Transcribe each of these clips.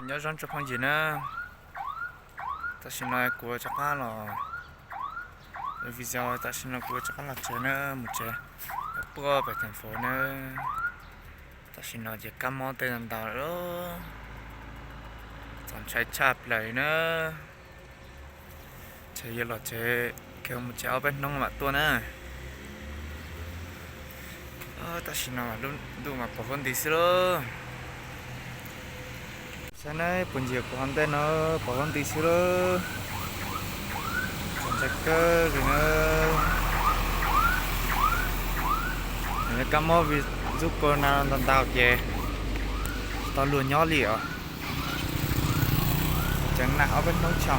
Nyob zoo tsoom phooj ywg na, tam sim no kuv rov qab los, video tam sim no kuv rov qab los tsev na, mus tsev, puag pem theem fauv na. Tam sim no ces kab mob tej ntau ntau lawm, txaus ntshai tshaj plaws li na. Ces yuav los tsev, khiav mus tsev ob peb hnub mam tuaj na. Tam sim no ntuj mas pos huab nti xwb lauj. Saib neb puas ntsia kuv hauv ntej no, pos huab nti xwb lauj. Txaus ntshai kawg li na. Nws kab mob vim ntxub corona ntau ntau ces tsis tau luag nyob li os. Tseem nam ob peb hnub tso,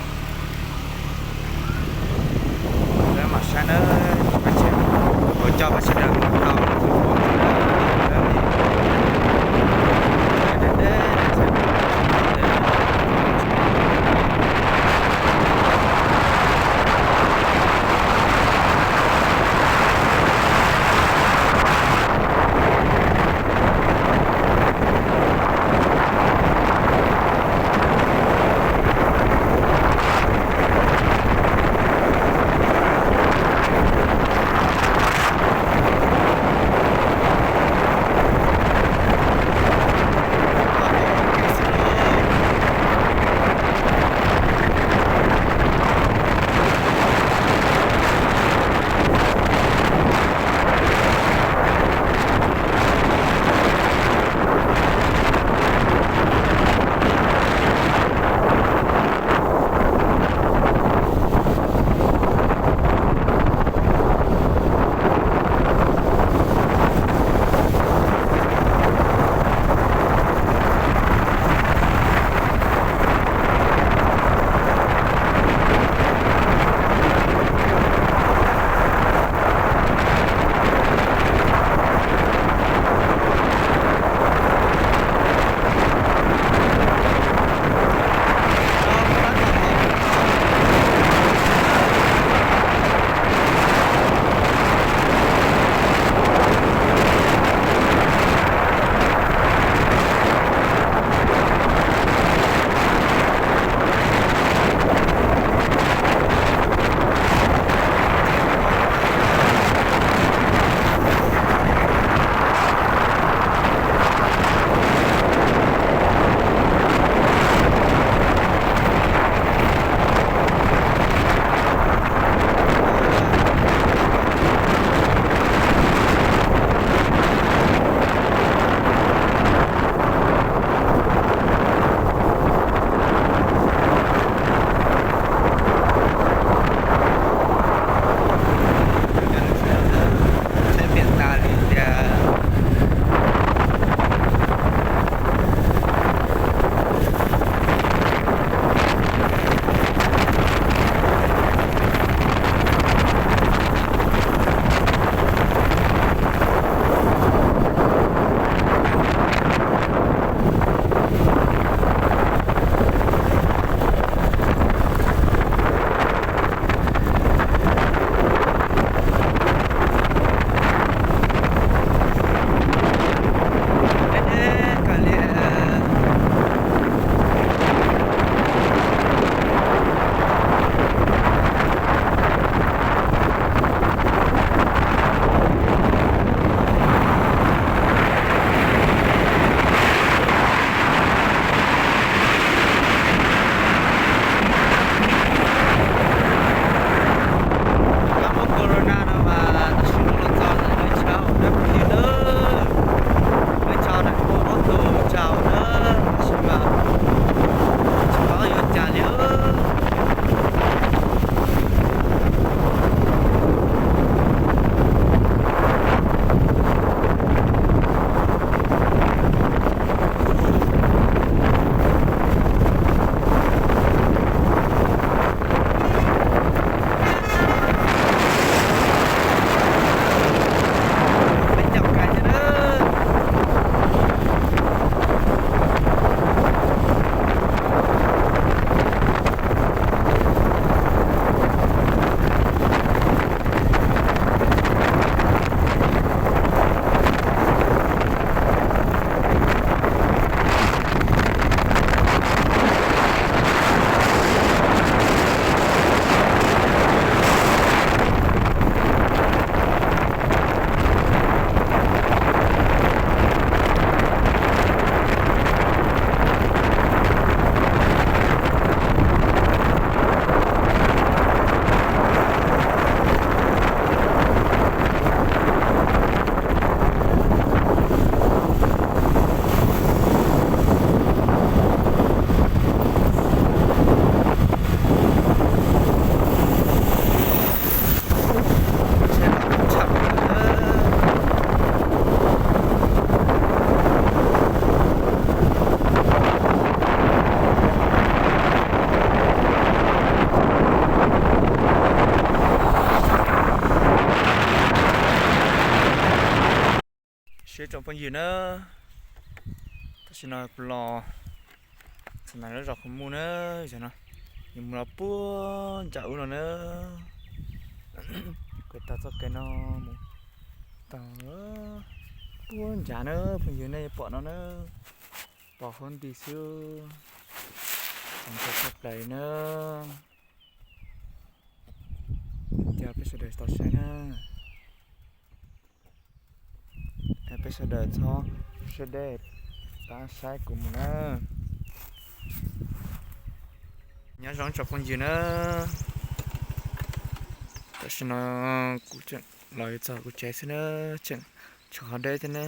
peb mam saib na. Kuv coj peb sawv daws mus tau. Tsoom phooj ywg na, tam sim no kuv los txog ntawm lub zos Khov Muj na, yog no, yus mus los puag nram ub no na, kuv taug txoj kev no mus tau puag nrad na, phooj ywg nej yuav pom no na, pom huab nti xwb, txog txoj plaws na, cia peb sawv daws tau saib na. Peb sawv daws txhob siab deb, pab saib kuv mus na. Nyob zoo tsoom phooj ywg na, tam sim no kuv tseem los yuav txog kuv tsev xwb na, tseem tshuav qhov deb thiab na.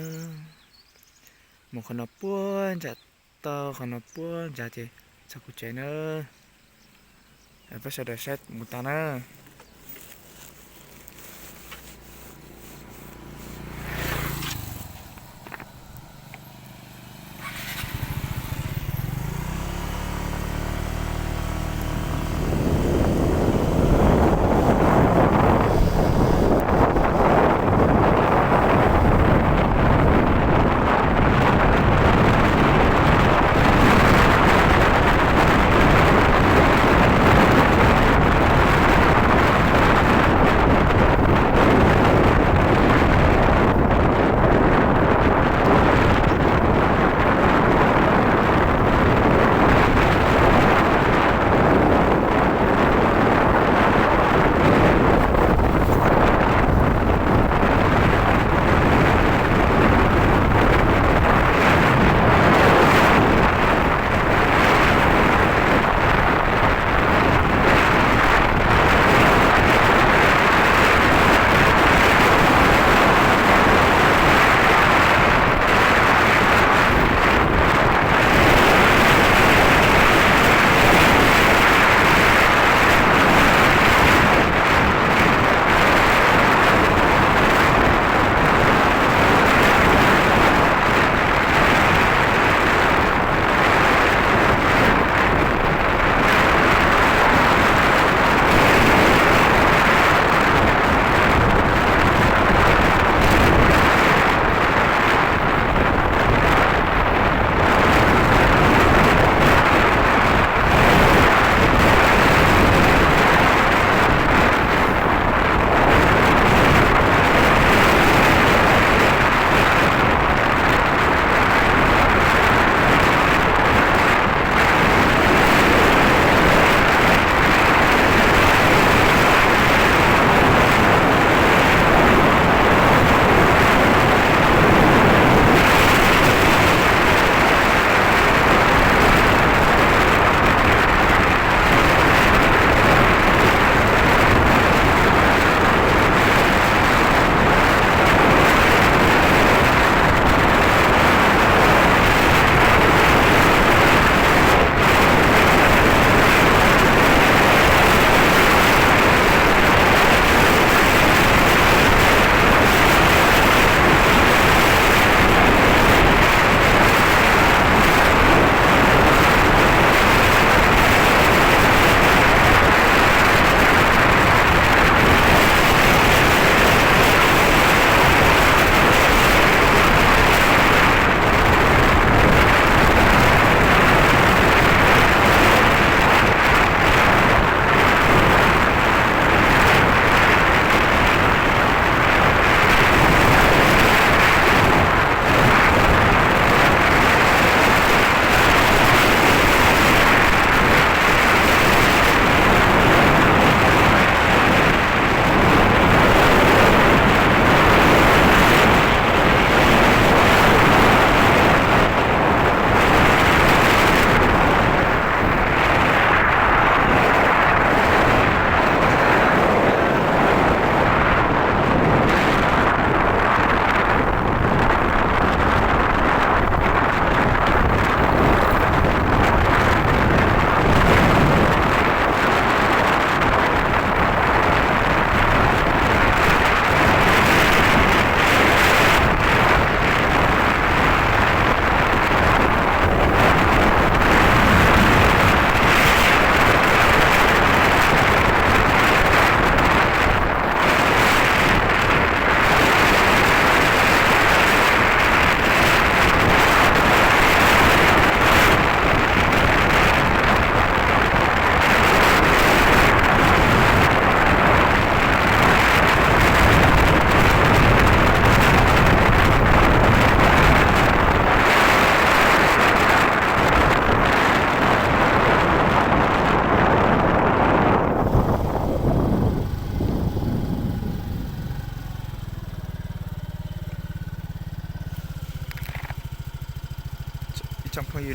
Mus qhov no puag nram, tau qhov no puag nrad ces txog kuv tsev na. Peb sawv daws saib mus tau na.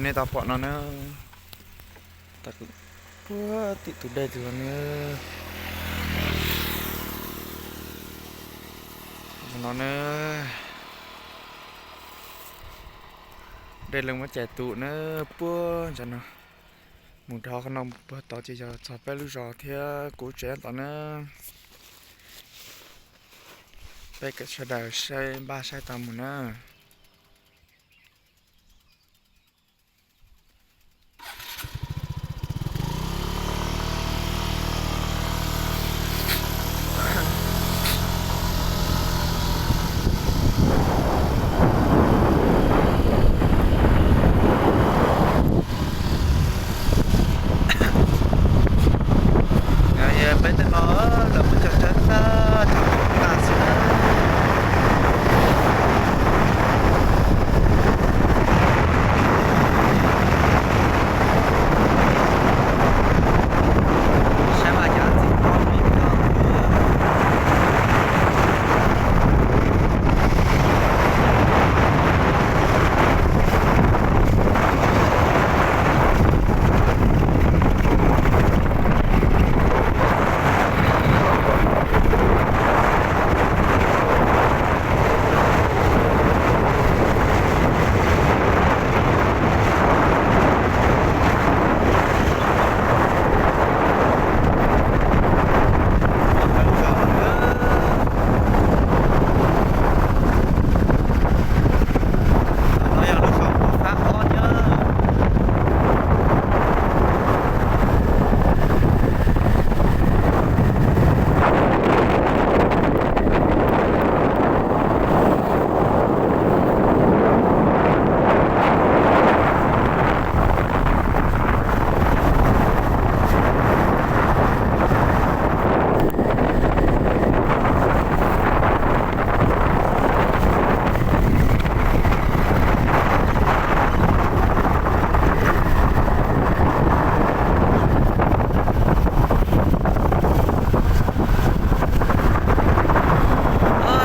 Nej tau pom no na, puag tim tus dej twg los na. No na, dej Leej Muab Cais Tus na, puag ntawm no. Mus dhau qhov no mus puag tod ces yog txog peb lub zos thiab kuv tsev nyob tod na. Peb kom sawv daws saib npaj saib tau mus na. Peb tej no lawv muab cog tsawb tag, cog tag xwb na. Saib mas cov txiv tau li no.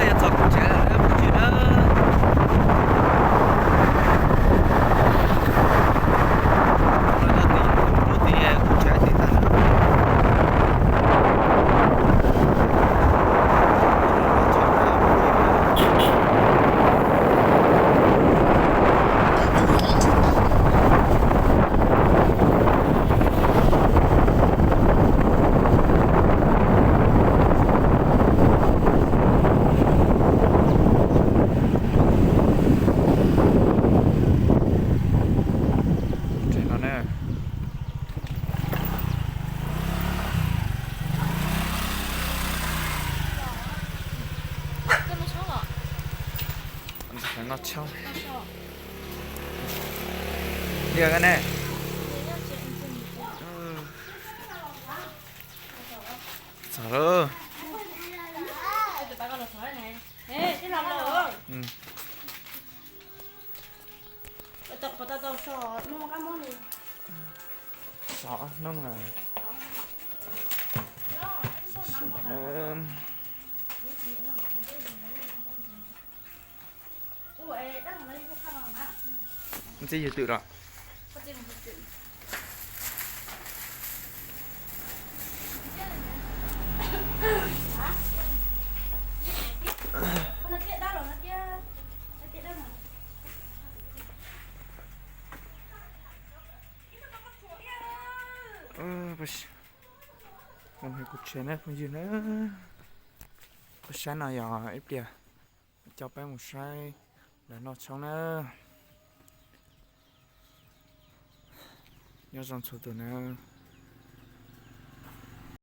Yuav txog kuv tsev lawm na phooj ywg na. Lub tid kuv tsev tid tag na. Tsev no na. Noj tshoob. Liaj ne. Txog lawm. Xov noob na. Ntxib yug twm los. Kuv tsev na phooj ywg na. Peb saib no yog ib pliag coj peb mus saib lawv noj tshoob na. Nyob zoo txhua tus na.